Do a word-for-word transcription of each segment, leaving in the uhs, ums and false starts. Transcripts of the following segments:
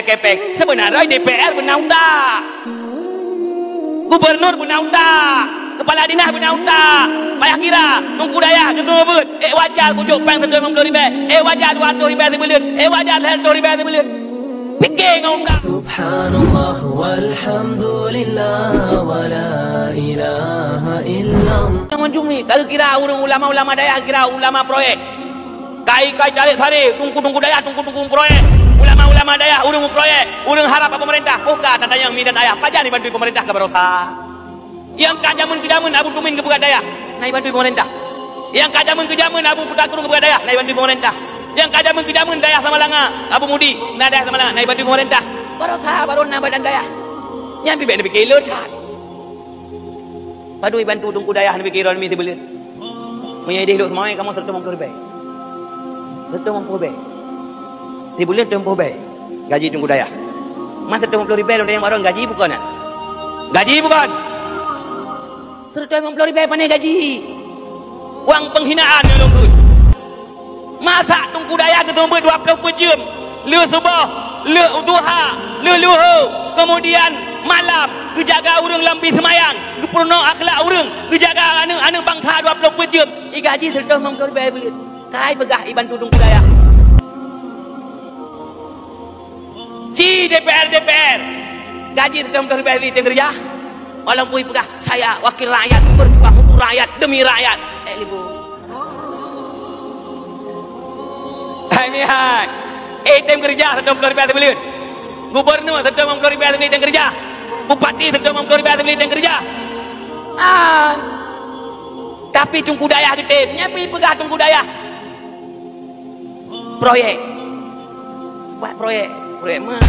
Kepeng, sebenarnya D P R beuna utak. Gubernur beuna utak. Kepala dinas beuna utak. Payah kira, Teungku Dayah geuseumeubeuet. Eh, wajar kujok péng sireutoh limong ploh ribèe. Eh, wajar dua ratoh ribèe sibuleuen. Eh, wajar lhèe ratoh ribèe sibuleuen. Pike ngon utak. Subhanallah walhamdulillah wala ilaha illallah. Ngon jumi, ka geukira ureueng ulama-ulama dayah, kira ulama proyek. Kai-kai tarék saré, teungku-teungku dayah, teungku-teungku proyek, ulama-ulama dayah, ureueng proyek, ureueng harab bak pemerintah, boh ka tatanyong mi dan ayah, pajan jibantui pemerintah keu baroesa. Nyang ka jameun keu jameun Abu Tumin geupeugah dayah, na jibantui pemerintah. Nyang ka jameun keu jameun Abu Kuta Krueng geupeugah dayah, na jibantui pemerintah. Nyang ka jameun keu jameun dayah Samalanga, Abu Mudi, na dayah Samalanga, na jibantui pemerintah. Baroesa barô na badan dayah. Nyan pih bèk neupike le that. Padum jibantu teungku dayah neupike droe mi sibuleuen. Meunyoe ideh lhok seumawé kamoe sireutoh limong ploh ribèe. Sireutoh limong ploh ribèe. Sibuleuen sireutoh limong ploh ribèe. Gaji teungku dayah. Man sireutoh limong ploh ribèe lôn tanyong bak droe gaji bukon nyan? Gaji bukon? Sireutoh limong ploh ribèe pané gaji. Wang penghinaan nyoe lôn kheun. Masa teungku dayah geuseumeubeuet dua ploh peuet jeuem, lheuh suboh, lheuh duha, lheuh luho, keumudian malam, geujaga ureueng lam bi seumayang, geupeurunoe akhlak ureueng, geujaga aneuk-aneuk bansa dua ploh peuet jeuem, jigaji sireutoh limong ploh ribèe buleuen. Kai peugah jibantu teungku dayah. Ci D P R, D P R. Gaji sireutoh limong ploh ribèe lé teuh keureuja. Walaupun peugah, "Saya wakil rakyat, berjuang untuk rakyat, demi rakyat." Eh, libur. Hai mihai. Eh, tem keureuja sireutoh limong ploh ribèe sibuleuen. Gubernur sireutoh limong ploh ribèe sibuleuen tem keureuja. Bupati sireutoh limong ploh ribèe sibuleuen tem keureuja. Ah. Tapi teungku dayah geutem, nyan pih peugah teungku dayah. Proyek. Buat proyek. Proyek mah.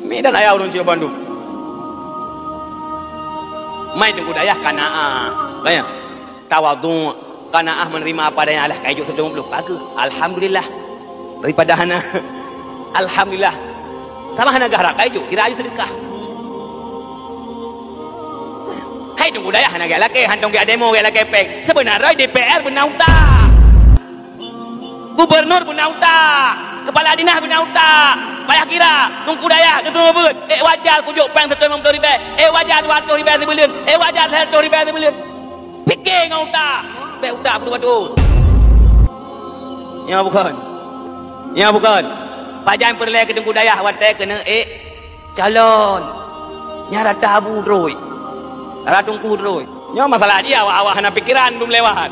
Mi dan ayah ureueng Cirebon tu. Mai teungku dayah kanaah. Tanya. Tawadhu, kanaah menerima apa adanya Allah, kai jok sireutoh limong ploh. Bagus. Alhamdulillah. Daripada hana. Alhamdulillah. Sama hana geuharap kai jok, kira aju seudeukah. Hai teungku dayah hana gaya lakèe, hana gaya demo, gaya lakèe péng. Sebenarnya D P R beuna utak. Gubernur beuna utak, kepala dinas beuna utak. Payah kira, teungku dayah geuseumeubeuet. Eh, wajar kujok péng sireutoh limong ploh ribèe. Eh, wajar dua ratoh ribèe sibuleuen. Eh, wajar lhèe ratoh ribèe sibuleuen. Pike ngon utak. Bèk utak beudôh-dôh. Nyoe bukon. Nyoe bukon. Pajan peureulèe keu teungku dayah watèe keuneuk ék calon. Nyan rata abu droe. Rata teungku droe. Nyoe masalah jih awak-awak hana pikeran dum lewat.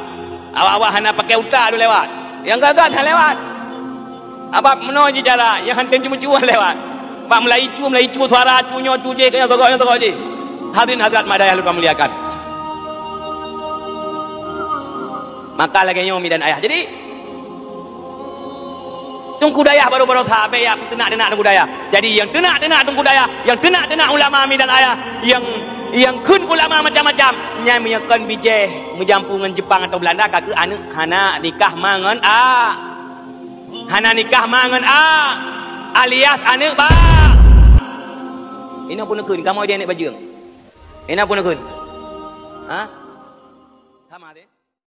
Awak-awak hana pakai utak dum lewat. Nyang gagah hana lewat. Abab meunoe jih cara nyang han tem ceumeucue lewat. Bak meulaicu, meulaicu suara cu nyoe cu jéh, keu nyoe sogok, nyoe sogok jéh. Hadirin hadirat mak dayah lôn muliakan. Maka lagèe nyoe mi dan ayah. Jadi, teungku dayah baru-baru sabe ya teunak-teunak teungku dayah. Jadi, nyang teunak-teunak teungku dayah, nyang teunak-teunak ulama mi dan ayah, nyang, nyang kheun ulama macam-macam, nyan meunyoe kon bijéh meujampu ngon Jepang atau Belanda, ka keuh aneuk hana nikah ma ngon a. Hana nikah ma ngon a, alias aneuk ba. Inoe pun neukheun, kamoe jih aneuk bajeueng. Inoe pun neukheun. Ha?